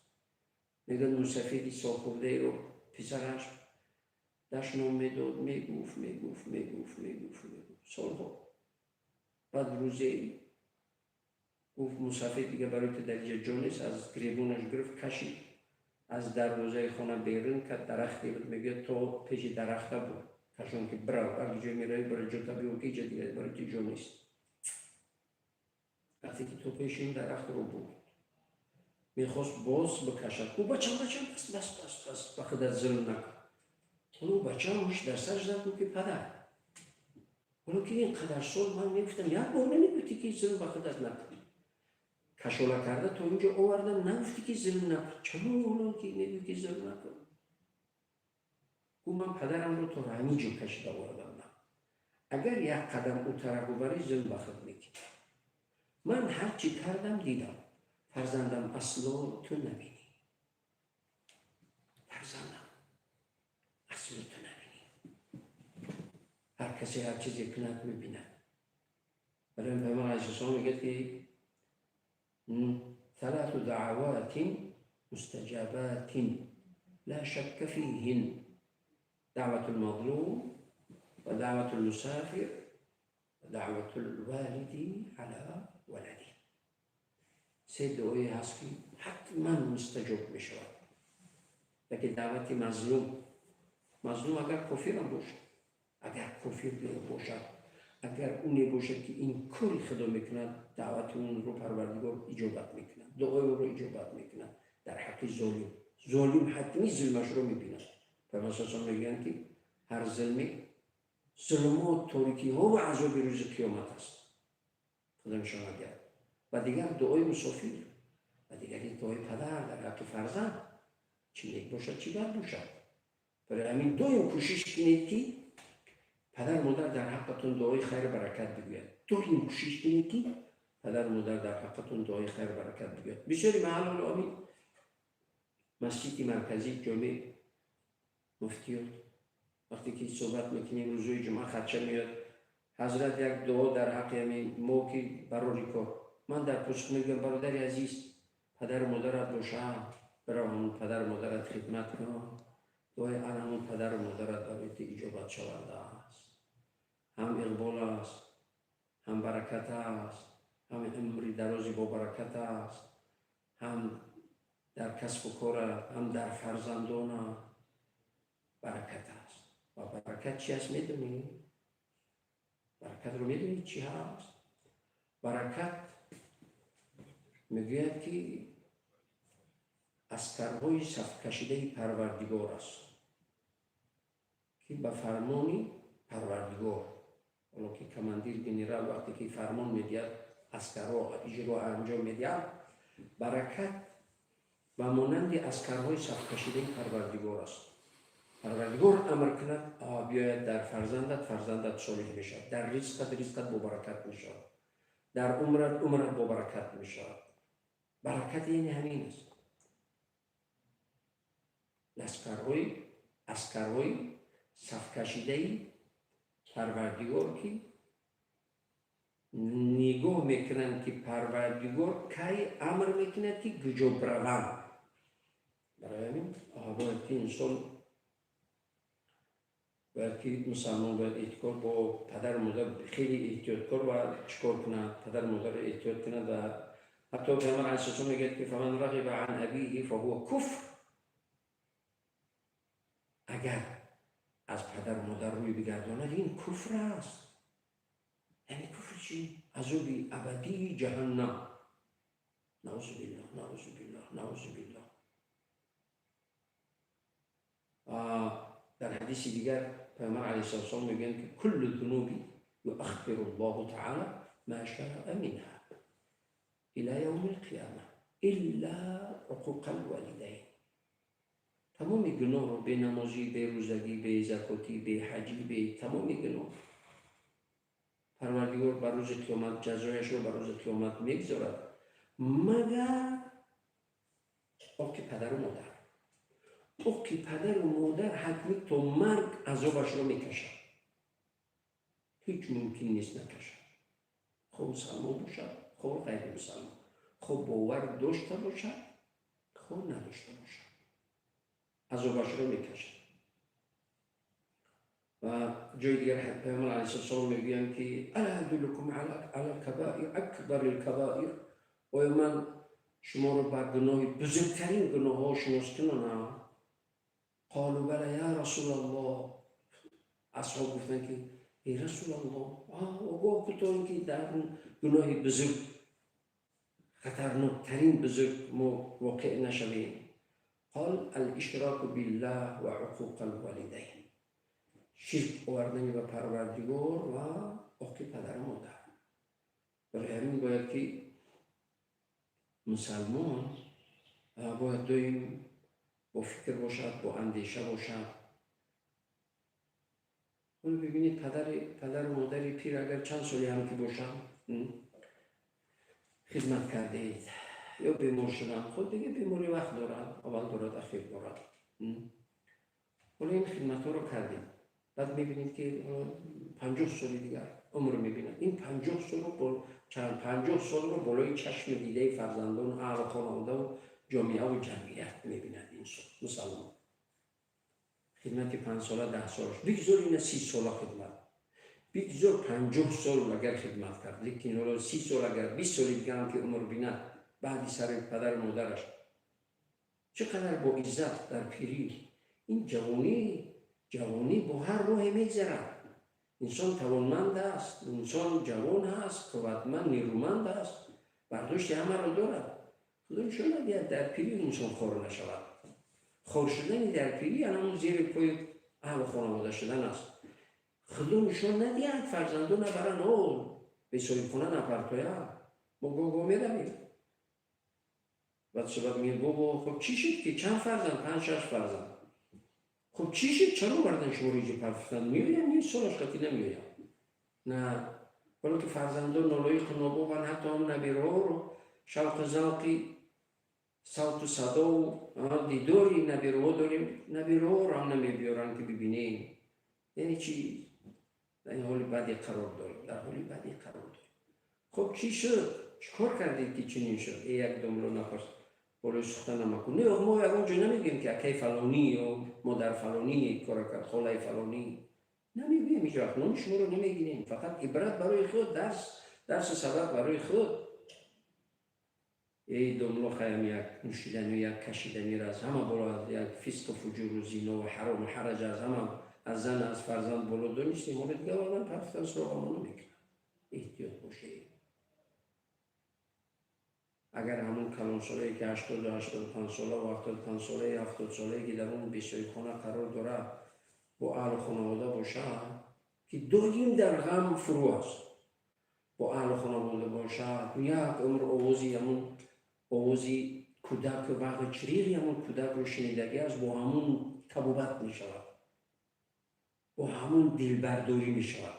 Мегӯяд, мусафеди солхӯрдаеро писараш дашном медод, мегуфт, мегуфт, мегуфт, мегуфт, мегуфт солҳо. Баъд рӯзе гуфт: «Мусафед, дига барои ту дар инҷа ҷо нест». Аз гиребонаш гирифт, кашид, аз дарвозаи хона берун кард. Дарахте буд, мегӯяд, то пеши дарахта буд, кашон, ки бирав, ҳар ҷое меравӣ, бара, ҷота биё, ки иҷа дига барои ту ҷо нест. Вақте ки то пеши ин дарахтро бурд, мехост боз бикашад. Ӯ: «Бачам, бачам, бас, бас, бас, бас, ба худат зулм накун». Ҳоло бачам ҳуш дар сар зад, гуфт, ки падар, ҳоло ки ин қадар сол ман мегуфтам, як бор намегуфтӣ, ки зулм ба худат накун. Кашола карда то инҷо овардам, нагуфтӣ, ки зулм накун. Чаро ҳоло ки мегӯӣ, ки зулм накун? Гуфт: «Ман падарамро то ҳамин ҷо кашида овардам. Агар як қадам ӯ тараф бубарӣ, зулм ба худ мекунӣ. Ман ҳар чӣ кардам, дидам. Фарзандам, асло ту набинӣ, фарзандам, асло ту набинӣ. Ҳар касе ҳар чизе кунад, мебинад». Барои Пайғамбар алайҳиссалом мегӯяд, ки ثلاث دعوات مستجابات لا شك فيهن: دعوة المظلوم ودعوة المسافر ودعوة الوالد على ولده. Се дуое ҳаст, ки ҳатман мустаҷоб мешавад. Яке даъвати мазлум. Мазлум агар кофирам бошад, агар кофир бошад, агар уне бошад, ки инкори Худо мекунад, даъвати онро Парвардигор иҷобат мекунад, дуои ӯро иҷобат мекунад дар ҳаққи золим. Золим ҳатмӣ зулмашро мебинад. Пайғамбар мегӯянд, ки ҳар зулме зулумот, торикиҳо ва азоби рӯзи қиёмат аст, Худо нишона диҳад. Ва дигар дуои мусофир, ва дигари дуои падар дар ҳаққи фарзанд, чӣ нек бошад, чӣ бад бошад. Барои ҳамин доим кӯшиш кунед, ки падар модар дар ҳаққатон дуои хайру баракат бигӯяд. Доим кӯшиш кунед, ки падару модар дар ҳаққатон дуои хайру баракат бигӯяд. Бисёри маҳаллои омин, масҷиди марказӣ, ҷомеъ, муфтиёт, вақте ки суҳбат мекунем, рӯзои ҷумъа хадча меояд: «Ҳазрат, як дуо дар ҳаққи ҳамин мо, ки барори кор». Ман дар посух мегӯям: «Бародари азиз, падару модарат бошад, бирав, ҳамун падару модарат хидмат кун, дуои ан ҳамун падару модарат барои ту иҷобат шаванда аст. Ҳам иқбол аст, ҳам баракат аст, ҳам умри дарози бобаракат аст, ҳам дар касбу корат, ҳам дар фарзандонат баракат аст». Ва баракат чи аст, медонӣ? Баракатро медонӣ, чӣ ҳаст? Баракат, мегӯяд, ки аскарҳои сафкашидаи Парвардигор аст, ки ба фармони Парвардигор, ҳоло ки командир, генерал вақте ки фармон медиҳад, аскарҳо иҷро анҷом медиҳад. Баракат. Ба монанди аскарҳои сафкашидаи Парвардигор аст. Парвардигор амр кунад, биёяд дар фарзандат, фарзандат солиҳ мешавад, дар ризқат, ризқат бобаракат мешавад, дар умрат, умрат бобаракат мешавад. Баракат яъне ҳамин аст. Лашкарҳои, аскарҳои сафкашидаи Парвардигор, ки нигоҳ мекунанд, ки Парвардигор кай амр мекунад, ки куҷо бираванд. Барои ҳамин бояд ки инсон, бояд ки мусалмон бояд эҳтикор бо падару модар хеле эҳтиёткор ва чӣ кор кунад, падару модарро эҳтиёт кунад. Ва ҳатто Паёмбар алайҳиссалом мегӯяд, ки فمن رغب عن أبيه فهو كفر. Агар аз падару модар рӯй бигардонад, ин куфр аст. Яъне куфр чи? Азоби абадии ҷаҳаннам. Наузу биллоҳ, наузу биллоҳ, наузу биллоҳ. Дар ҳадиси дигар Паёмбар алайҳиссалом мегӯянд, ки كل الذنوب يؤخر الله تعالى ما شاء منها إلى يوم القيامة إلا عقوق الوالدين. Тамоми гуноҳро, бенамозӣ, берӯзагӣ, безакотӣ, беҳаҷӣ, бе тамоми гуноҳ, Парвардигор ба рӯзи қиёмат, ҷазояшро ба рӯзи қиёмат мегузорад, магар оқи падару модар. Оқи падару модар ҳатмӣ то марг азобашро мекашад, ҳеҷ мумкин нест накашад. Хоб мусалмон бошад, хоб ғайри мусалмон, хоб бовар дошта бошад, хоб надошта бошад, азобашро мекашад. Ва ҷои дигар Паёмбар алайҳиссалом мегӯянд, ки ألا أدلكم على الكبائر، أكبر الكبائر؟ Оё ман шуморо ба гуноҳи бузургтарин гуноҳҳо шинос кунонам? قالوا بلى يا رسول الله. Асҳоб гуфтанд, ки эй Расулаллоҳ, огоҳ кутон, ки дар гуноҳи бузург, хатарноктарин бузург мо воқеъ нашавем. قال الإشراك بالله وعقوق الوالدين. Ширк овардани ба Парвардигор ва оқи падару модар. Барои ҳамин бояд ки мусалмон бояд доим бо фикр бошад, бо андеша бошад. Ҳоло бибинед, падару модари пир агар чанд соли ҳам ки бошанд, хизмат кардаед ё бемор шуданд, худ дига беморӣ вақт дорад, аввал дорад, ахир дорад. Ҳоло ин хидматҳоро кардем, баъд мебинед, ки 50 соли дигар умр мебинад. Ин 50 солро, 50 солро болои чашми дидаи фарзандону аҳлу хонаводаву ҷомеаву ҷамъият мебинад. Инсон мусалмон хидмати 5-сола, 10-солаш бигзор, ина 30 сола хидмат бигзор, 50 сол агар хидмат кард, лекин ҳоло 30 сол, агар 20 соли дига ҳам ки умр бинад, баъди сари падару модараш чӣ қадар бо иззат дар пирӣ. Ин ҷавонӣ, ҷавонӣ бо ҳар роҳе мегзарад. Инсон тавонманд аст, инсон ҷавон аст, қувватманд, нерӯманд аст, бардошти ҳамаро дорад. Худо нишон надиҳад, дар пирӣ инсон хор нашавад. Хор шудани дар пирӣ анамон зери пои аҳлу хонавода шудан аст. Худо нишон надиҳад, фарзандо набаранд, о бесоҳибхона напартояд. Мо гоҳ-гоҳ меравем, баъд суҳбат мегӯем: бобо, хуб, чӣ шуд, ки чанд фарзанд? Панҷ, шаш фарзанд. Хуб, чӣ шуд, чаро овардан шуморо иҷо партофтан? Меоям, ним солаш қатӣ намеоям. На ҳоло ки фарзандон нолоиқу нобобанд, ҳатто ҳам набираҳоро шавқу завқи савту садову дидори набираҳо дорем, набираҳоро ҳам намебиёранд, ки бибинем. Яъне чӣ? Дар ин ҳоли баде қарор дорем, дар ҳоли баде қарор дорем. Хуб, чӣ шуд, чӣ кор кардед, ки чунин шуд? Э, як домло нафар болои сухта намакун. Не, мо ягон ҷо намегӯем, ки акаи фалонӣ ё модар фалонӣ кора кард, холаи фалонӣ намегӯем. Ҳеҷ вақт номи шуморо намегирем. Фақат ибрат барои худ, дарс, дарсу сабақ барои худ. Эй домло, хаям як нӯшиданию як кашиданира аз ҳама боло, аз як фисқу фуҷуру зинову ҳарому ҳараҷ, аз ҳама, аз зан, аз фарзанд боло донистем. Ҳоло дига овардан партофтан, суроғамо намекунад. Эҳтиёт бошед. Агар ҳамун калонсолае, ки 80-у 85 сола ва 75 солаи, 70-солае, ки дар он бесоҳибхона қарор дорад, бо аҳлу хонавода бошад, ки доим дар ғам фурӯ аст, бо аҳлу хонавода бошад, як умр овози ҳамун овози кӯдакона, овози Кӯдак вағи чириғи ҳамун кӯдакро шунидагӣ аст, бо ҳамун табобат мешавад, бо ҳамун дилбардорӣ мешавад.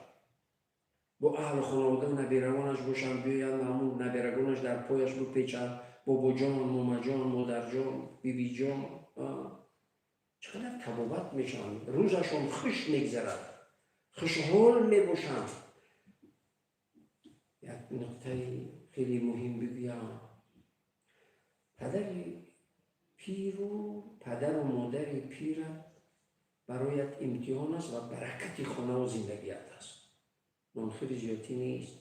Бо аҳлу хонавода, наберавонаш бошанд, биёянд, ҳамун наберагонаш дар пояш бипечанд: бобоҷон, момаҷон, модарҷон, бибиҷон. Чӣ қадар табобат мешаванд, рӯзашон хуш мегзарад, хушҳол мебошанд. Як нуқтаи хеле муҳим бигӯям: падари пиру падару модари пира бароят имтиҳон аст ва баракати хонаву зиндагият аст. Нонхӯри зиёдтӣ нест.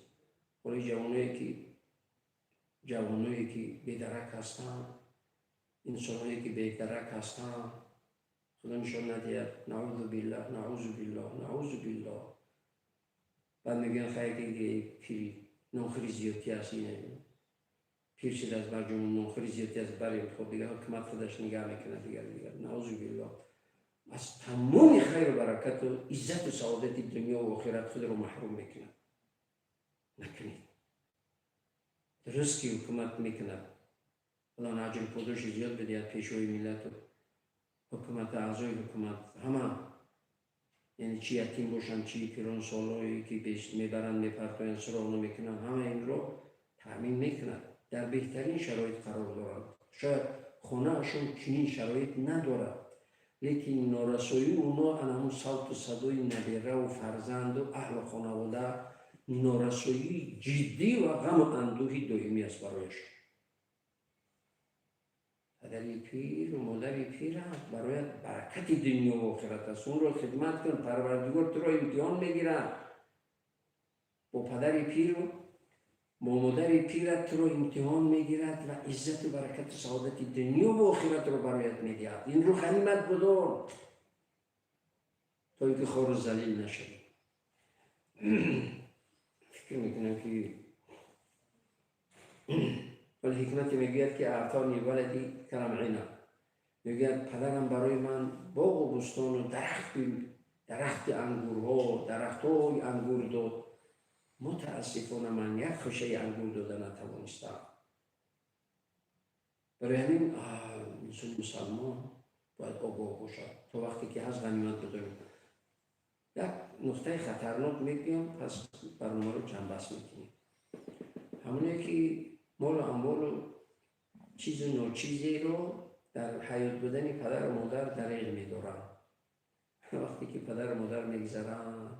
Ҳоли ҷавоное ки бедарак ҳастанд, инсонҳое ки бедарак ҳастанд, Худо нишон надиҳад, наузу биллаҳ, наузу биллоҳ, наузу биллоҳ. Баъд мегӯянд: хайр, ки пири нонхӯри зиёдтӣ аст, пир шудааст, барҷом нонхӯри зиёдтӣ аст, барем, хоб, дигар ҳукумат худаш нигаҳ мекунад, дигар, дигар. Наузу биллоҳ, аз тамоми хайру баракату иззату саодати дунёву охират худро маҳрум мекунад. Накунед. Дуруст ки ҳукумат мекунад, Худо аҷру подоши зиёд бидиҳад пешвои миллату ҳукумату аъзои ҳукумат ҳама, яъне чи ятим бошанд, чи пиронсолое ки мебаранд, мепартоянд, суроғ намекунанд, ҳама инро таъмин мекунад, дар беҳтарин шароит қарор доранд. Шояд хонаашон чунин шароит надорад, лекин норасоии оно ана ҳамун савту садои набераву фарзанду аҳлу хонавода норасоии ҷиддӣ ва ғаму андӯҳи доимӣ аст барояшон. Падари пиру модари пира бароят баракати дунёву охират аст, онро хидмат кун, Парвардигор туро имтиҳон мегирад. Бо падари пиру бо модари пират туро имтиҳон мегирад ва иззату баракату саодати дунёву охиратро бароят медиҳад. Инро ғанимат будор, то ин ки хору залил нашавӣ. Фикр мекунам, ки вале ҳикмате мегӯяд, ки أعطاني والدي كرم عنب, мегӯяд, падарам барои ман боғу бӯстону дарахти ангурҳо, дарахтҳои ангур дод, мутаассифона, ман як хушаи ангур дода натавонистам. Барои ҳамин инсони мусалмон бояд огоҳ бошад, то вақте ки ҳаст, ғанимат бидорем. Як нуқтаи хатарнок мегӯям, пас барномаро ҷамъбаст мекунем. Ҳамоне ки молу амволу чизу ночизеро дар ҳаёт будани падару модар дареғ медоранд, вақте ки падару модар мегзаранд,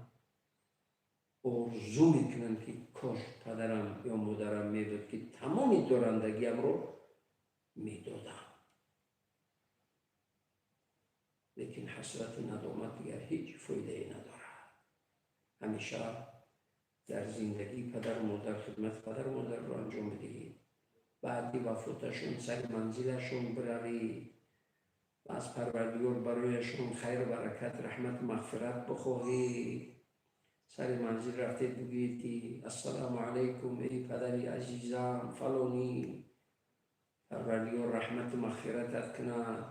орзу мекунанд, ки кош падарам ё модарам мебуд, ки тамоми дорандагиамро медодам. Лекин ҳасрату надомат дигар ҳеҷ фоидае надорад. Ҳамеша дар зиндагии падару модар хидмати падару модарро анҷом бидиҳед, баъди вафоташон сари манзилашон биравед ва аз Парвардигор барояшон хайру баракат, раҳмату мағфират бихоҳед. Сари манзил рафтед, бигӯед, ки ассалому алайкум, эй падари азизам фалонӣ, Парвардигор раҳмату мағфиратат кунад,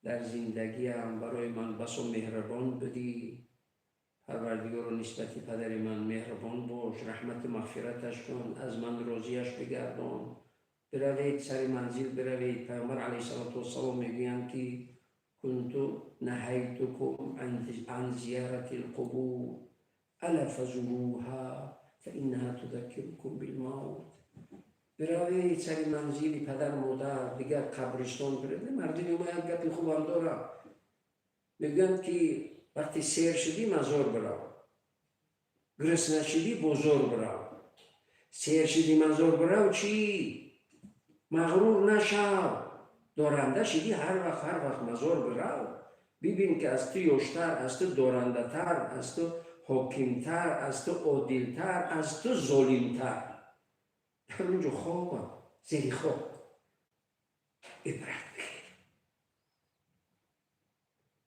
дар зиндагиам барои ман басо меҳрубон будӣ. Парвардигоро, нисбати падари ман меҳрубон бош, раҳмату мағфираташ кун, аз ман розиаш бигардон. Биравед, сари манзил биравед. Пайғамбар алайҳиссалоту вассалом мегӯянд, ки كنت نهيتكم عن زيارة القبور، ألا فزوروها فإنها تذكركم بالموت. Биравед сари манзили падар, модар, дигар қабристон биравед. Мардуми мо як гапи хубам дорад, мегӯянд, ки вақте сер шудӣ, мазор бирав, гурусна шудӣ, бозор бирав. Сер шудӣ, мазор бирав, чӣ? Мағрур нашав. Доранда шудӣ, ҳар вақт, ҳар вақт мазор бирав, бибин, ки аз ту ёштар, аз ту дорандатар, аз ту ҳокимтар, аз ту одилтар, аз ту золимтар дар он ҷо хобам, зери хок. Ибрат бигир.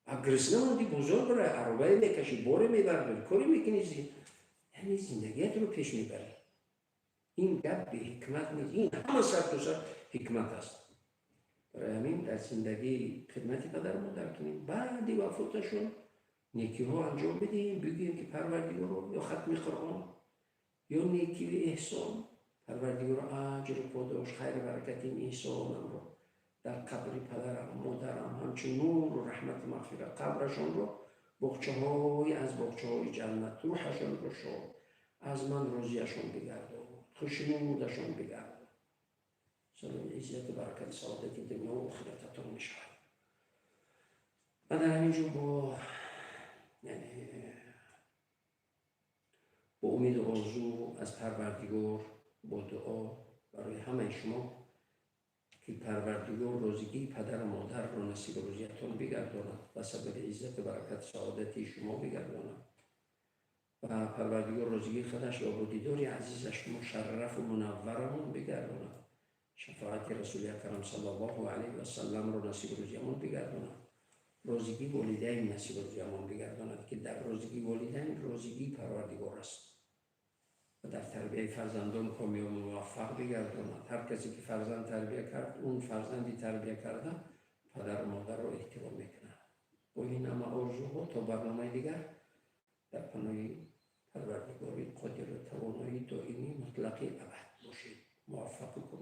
А гурусна монди, бозор бирай, аробае мекашӣ, боре мебардорӣ, коре мекунӣ, яъне зиндагиятро пеш мебарӣ. Ин гап беҳикмат нест, ин ҳама сарту сар ҳикмат аст. Барои ҳамин дар зиндагӣ хидмати падару модар кунем, баъди вафоташон некиҳо анҷом бидиҳем, бигӯем, ки Парвардигоро, ё хатми Қуръон, ё некиву эҳсон, Парвардигоро, аҷру подош, хайру баракати ин эҳсонамро. Дар қабри падарам, модарам ҳамчун нуру раҳмату мағфират, қабрашонро боғчаҳои аз боғчаҳои ҷаннат, рӯҳашонро шод, аз ман розиашон бигардон, хушнудашон бигардон. Сабаби иззату баракати саодати дунё охирататон мешавад. Ва дар ҳамин ҷо бо, яъне, бо умеду орзу аз Парвардигор, бо дуо барои ҳамаи шумо, ки Парвардигор розигии падару модарро насиби рӯзиятон бигардонад ва сабаби иззату баракати саодати шумо бигардонад ва Парвардигор розигии худаш ва бо дидори азизаш мушаррафу мунавварамон бигардонад, шафоати Расули Акрам саллаллоҳу алайҳи васалламро насиби рӯзиямон бигардонад, розигии волидайн насиби рӯзиямон бигардонад, ки дар розигии волидайн розигии Парвардигор аст, ва дар тарбияи фарзандон комёбу муваффақ бигардонад. Ҳар касе ки фарзанд тарбия кард, он фарзанди тарбия карда падару модарро эҳтиром мекунад. Бо ин ҳама орзуҳо то барномаи дигар дар паноҳи Парвардигори қодиру тавонои доимӣ, мутлақи абад бошед. Муваффақу комёб.